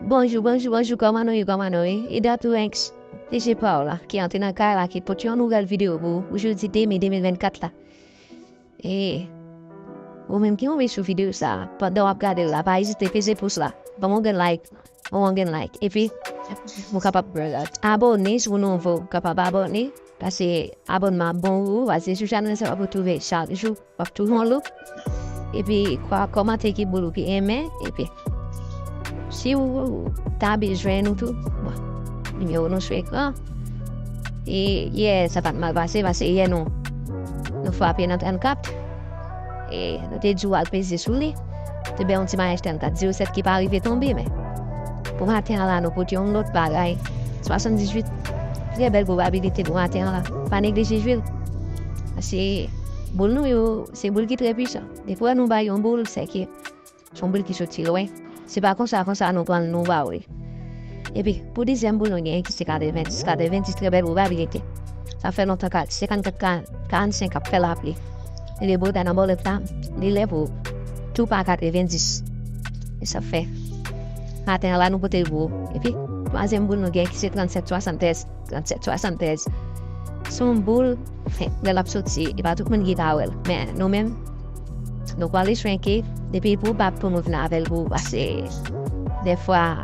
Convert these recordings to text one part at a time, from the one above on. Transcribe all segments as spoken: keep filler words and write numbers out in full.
Bonjou, bonjou, bonjou, kòman nou ye, kòman nou ye? E dat ou enks, se se pa w la, ki antre nan kay la, ki pote yon nouvèl videyo pou ou, pou jodi de me de mil vennkat la. E ou menm ki tonbe sou videyo sa, pandan w ap gade l la, pa ezite peze pous la, ban m yon grenn like, ban m yon grenn like. Epi, ou kapab abòne si w nouvo, ou kapab abòne, paske abònman ap bon pou ou, paske sou chanèl sa w ap retwouve chak jou. W ap toujou yon loup. Epi, kwa, kòmante ki boul ou ki enmen. Epi, si w ta bezwen nou tou, bon, nimewo nou sou ekran. E yè, sa pa t mal pase, paske yè nou, nou frape nan trannkat. E nou te di w al peze sou li. Te bay yon ti mayaj trannkat zewo sèt ki pa rive tonbe, men pou maten an la, nou pote yon lòt bagay. Swasanndizuit, trè bèl pwobabilite pou maten an la. Pa neglije jwe l. Paske boul nou yo, se boul ki trè pwisan. Depi w wè nou bay yon boul, se ke se yon boul ki soti lwen. Se pa konsa, konsa nou pran l, nou ba w li. Epi, pou dezyèm boul nou genyen ki se katrevendis. Katrevendis, trè bèl pwobabilite. Sa fè lontan ka, senkannkat, ka, karannsenk ap fè lapli. E le bòlèt nan bòlèt la, li lè pou tou pa katrevendis. E sa fè. Maten an la, nou pote l pou ou. Epi, twazyèm boul nou gen ki se trannsèt swasanntèz. Trannsèt swasanntèz. Se yon boul, lè l ap soti, e pa tout moun ki ta wè l. Men, nou menm, nou pwale chwenke, depi pou bat pou nou vin avè l pou ou, paske dèfwa,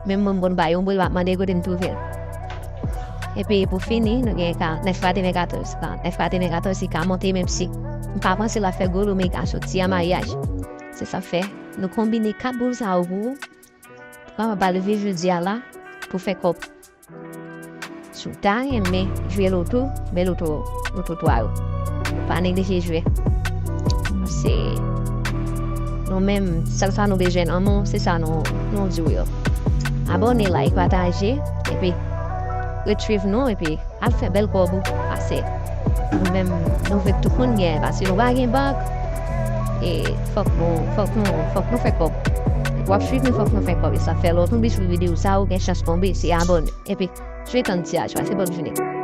menm mwen m konn bay yon boul, m ap mande kote m twouve l. Epi pou fini, nou gen karannèf katrevenkatòz. Karannèf katrevenkatòz, li ka monte, menm si m pa panse l ap fè gwo lou, men li ka soti an maryaj. Se sa k fè, nou konbine kat boul sa yo pou ou, pou kapab al jwe jodi a la, pou fè kòb. Si w ta renmen jwe loto, men loto, loto twa yo. Pa neglije jwe. Se nou menm, sèl sa nou bezwen nan men w, se sa nou, nou di w yo. Abòne, like, pataje, epi ret swiv nou, epi al fè bèl kòb ou, paske nou menm, nou vle tout moun gen, paske nou pa gen bank, e fòk nou, fòk nou, fòk nou fè kòb. W ap swiv nou, fòk nou fè kòb. E sa fè lè w tonbe sou videyo sa, ou gen chans tonbe, se abòne. Epi, jwe tann tiraj, paske bòl jounen.